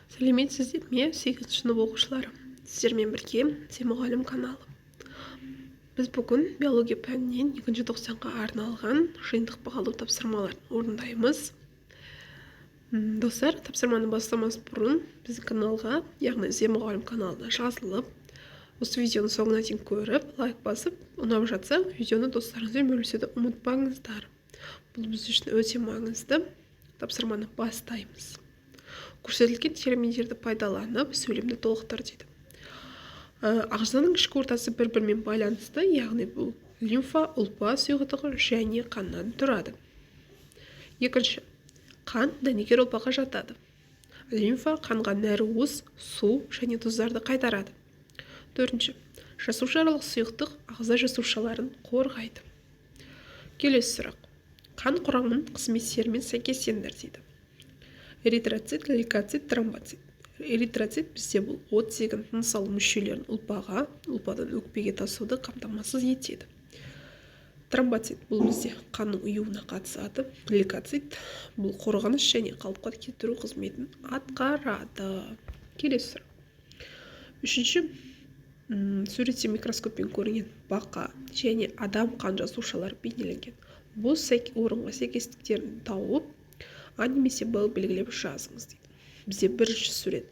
Сәлеметсіздер ме, сегізінші сынып оқушылары! Сіздермен бірге Мұғалім каналы. Біз бүгін биология пәнінен екінші тоқсанға арналған жиынтық бағалау тапсырмаларын орындаймыз. Достар, тапсырманы бастамас бұрын біздің каналға, яғни Зе Мұғалім каналына жазылып, осы видеоның соңына дейін көріп, лайк басып, ұнап жатса, видеоны достарыңызбен бөлісуді ұмытпаңыздар. Бұл біз үшін өте маңызды. Тапсырманы бастаймыз. Көрсетілген терминдерді пайдаланып, сөйлемді толықтыр дейді. Ағзаның ішкі ортасы бір бірімен байланысты, яғни бұл лимфа, ұлпа сұйықтығы және қаннан тұрады. Екінші, қан дәнекер ұлпаға жатады. Лимфа қанға нәруыз, су және тұздарды қайтарады. Төртінші, жасушааралық сұйықтық ағза жасушаларын қорғайды. Келесі сұрақ. Қан құрамын қызметтерімен сәйкестендір дейді. Эритроцит, лейкоцит, тромбоцит. Эритроцит бізде бұл оттегін, тыныс алу мүшелерін ұлпаға, ұлпадан өкпеге тасуды қамтамасыз етеді. Тромбоцит бұл бізде қанның ұюына қатысады. Лейкоцит бұл қорғаныс және қалыпқа келтіру қызметін атқарады. Келесі сұрақ. Үшінші, суретте микроскоппен көрінген бақа және адам қан жасушалары бейнеленген. Бос орынға сәйкестіктерін тауып, А немесе Б белгілеп жазыңыз дейді. Бізде бірінші сурет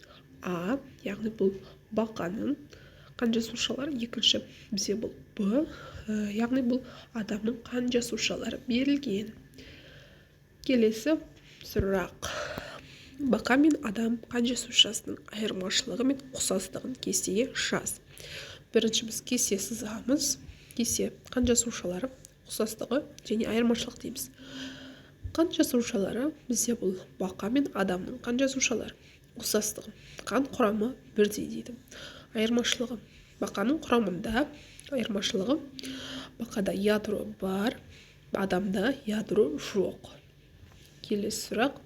А, яғни бұл бақаның қан жасушалары, екінші бізде бұл Б, яғни бұл адамның қан жасушалары берілген. Келесі сұрақ. Бақа мен адам қан жасушасының айырмашылығы мен ұқсастығын кестеге жаз. Бірінші біз кесте сызамыз. Кесте: қан жасушалары, ұқсастығы және айырмашылық дейміз. Қан жасушалары бізде бұл бақа мен адамның қан жасушалары. Ұқсастығы: қан құрамы бірдей дейді. Айырмашылығы: бақаның құрамында, айырмашылығы: бақада ядро бар, адамда ядро жоқ. Келесі сұрақ.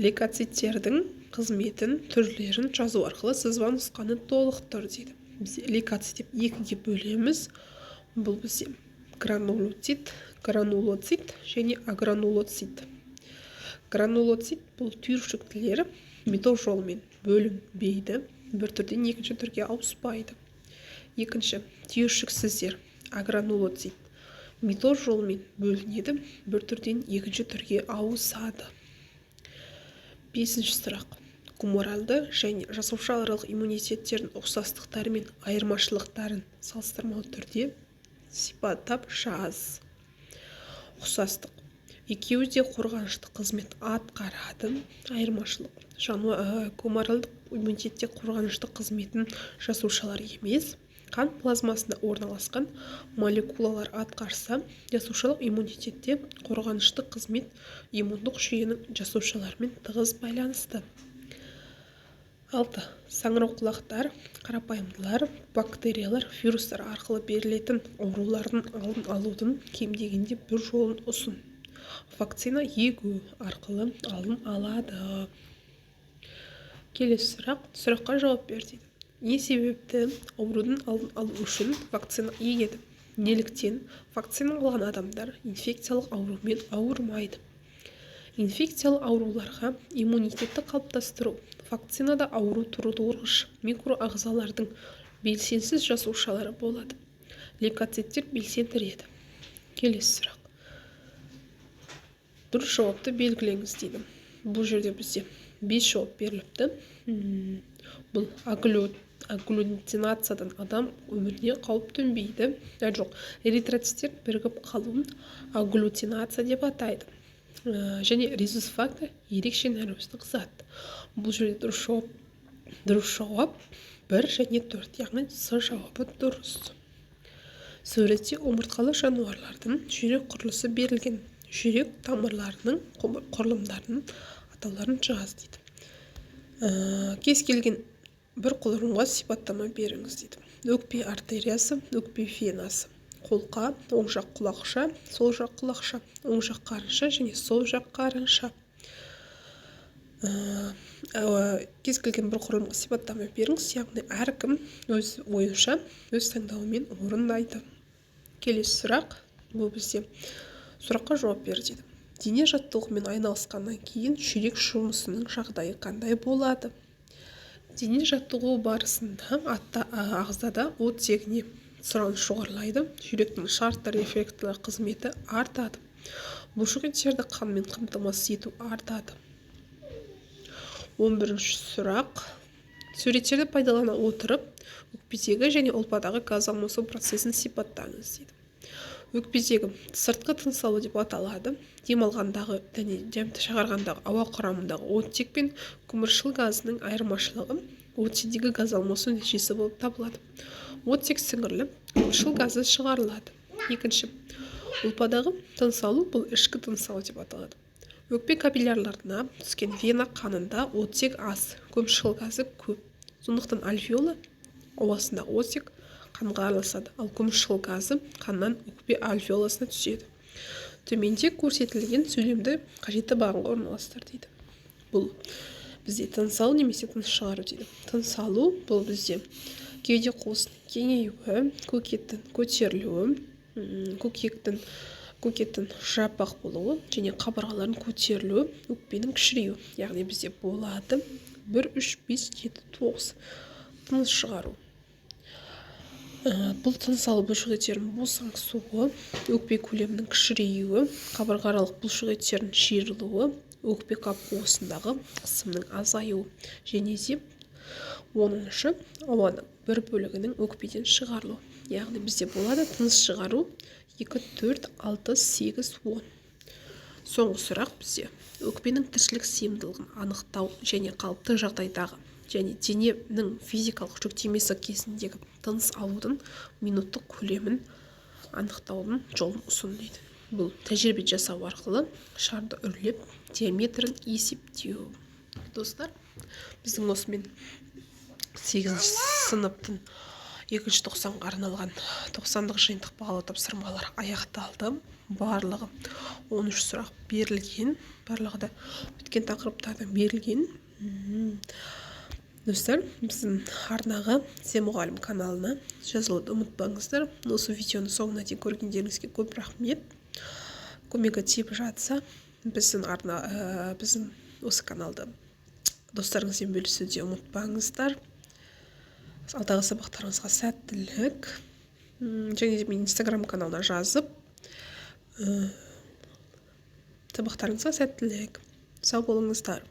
Лейкоциттердің қызметін, түрлерін жазу арқылы сызба нұсқаны толықтыр дейді. Біз лейкоцит деп екіге бөлеміз. Бұл бізде гранулоцит, гранулоцит және агранулоцит. Гранулоцит бұл түйіршіктілер, митоз жолымен бөлінбейді, бір түрден екінші түрге ауыспайды. Екінші түйіршіксіздер, агранулоцит, митоз жолымен бөлінеді, бір түрден екінші түрге ауысады. Бесінші сұрақ. Гуморалды және жасушааралық иммунитеттердің ұқсастықтары мен айырмашылықтарын салыстырмалы түрде сипаттап жаз. Ұқсастық: екеуі де қорғаныштық қызмет атқарады. Айырмашылық: гуморалдық иммунитетте қорғаныштық қызметін жасушалар емес, қан плазмасында орналасқан молекулалар атқарса, жасушалық иммунитетте қорғаныштық қызмет иммундық жүйенің жасушаларымен тығыз байланысты. Алты, саңырауқұлақтар, қарапайымдылар, бактериялар, вирустар арқылы берілетін аурулардың алдын алудың кем дегенде бір жолын ұсын. Вакцина егу арқылы алдын алады. Келесі сұрақ. Сұраққа жауап бер дейді. Не себепті аурудың алдын алу үшін вакцина егеді? Неліктен вакцина алған адамдар инфекциялық аурумен ауырмайды? Инфекциялық ауруларға иммунитетті қалыптастыру вакцинада ауру тудырғыш микроағзалардың белсенсіз жасушалары болады, лейкоциттер белсендіреді. Келесі сұрақ. Дұрыс жауапты белгілеңіз дейді. Бұл жерде бізде бес жауап беріліпті. Бұл агглютинациядан адам өміріне қауіп төнбейді. Жоқ, эритроциттер бірігіп қалуын агглютинация деп атайды. Және резус фактор ерекше нәруыздық зат. Бұл жерде дұрыс жауап бір және төрт, яғни С жауабы дұрыс. Суретте омыртқалы жануарлардың жүрек құрылысы берілген. Жүрек тамырларының құрылымдарының атауларын жаз дейді. Кез келген бір құрылымға сипаттама беріңіз дейді. Өкпе артериясы, өкпе венасы, қолқа, оң жақ құлақша, сол жақ құлақша, оң жақ қарынша және сол жақ қарынша. Кез келген бір құрылымға сипаттама беріңіз, яғни әркім өз ойынша, өз таңдауымен орындайды. Келесі сұрақ. Бұл бізде сұраққа жауап бер дейді. Дене жаттығуымен айналысқаннан кейін жүрек жұмысының жағдайы қандай болады? Дене жаттығуы барысында ағзада оттегіне сұраныс жоғарылайды, жүректің шартты рефлекторлық қызметі артады, бұлшық еттерді қанмен қамтамасыз ету артады. 11-ші сұрақ. Суреттерді пайдалана отырып, өкпедегі және ұлпадағы газ алмасу процесін сипаттаңыз дейді. Өкпедегі сыртқы тыныс алу деп аталады. Дем алғандағы және дем шығарғандағы ауа құрамындағы оттек пен көмірқышқыл газының айырмашылығы оттегіндегі газ алмасу нәтижесі болып табылады. Оттек сіңіріліп, көмірқышқыл газы шығарылады. Екінші, ұлпадағы тыныс алу бұл ішкі тыныс алу деп аталады. Өкпе капиллярларына түскен вена қанында оттек аз, көмірқышқыл газы көп. Сондықтан альвеола ауасындағы оттек қанға араласады, ал көмірқышқыл газы қаннан өкпе альвеоласына түседі. Төменде көрсетілген сөйлемді қажетті бағанға орналастыр дейді. Бұл бізде тыныс алу немесе тыныс шығару дейді. Тыныс алу бұл бізде кеуде қуысының кеңеюі, көкеттің көтерілуі, көкеттің жаппақ болуы және қабырғалардың көтерілуі, өкпенің кішіреюі. Яғни бізде болады 1, 3, 5, 7, 9. Тыныс шығару. Бұл тыныс алу бұлшық еттерінің босаңсуы, өкпе көлемінің кішіреюі, қабырғааралық бұлшық еттердің жиырылуы, өкпе қап қуысындағы қысымның азаюы және де 10-шы ауаның бір бөлігінің өкпеден шығарылуы. Яғни бізде болады тыныс шығару 2, 4, 6, 8, 10. Соңғы сұрақ бізде өкпенің тіршілік сыйымдылығын анықтау және қалыпты жағдайдағы және дененің физикалық жүктемесі кезіндегі тыныс алудың минуттық көлемін анықтаудың жолын ұсын дейді. Бұл тәжірибе жасау арқылы шарды үрлеп диаметрін есептеу. Достар, біздің осымен 8 сыныптың 2 тоқсанға арналған тоқсандық жиынтық бағалау тапсырмалары аяқталды. Барлығы 13 сұрақ берілген, барлығы да өткен тақырыптардан берілген. Достар, біздің арнаға, Зе мұғалім каналына жазылуды ұмытпаңыздар. Осы видеоны соңына дейін көргендеріңізге көп рахмет. Көмегі тиіп жатса, біздің арна, біздің осы каналды достарыңызбен бөлісуді ұмытпаңыздар. Алдағы сабақтарыңызға сәттілік. Және де менің Инстаграм каналына жазып, сабақтарыңызға сәттілік. Сау болыңыздар.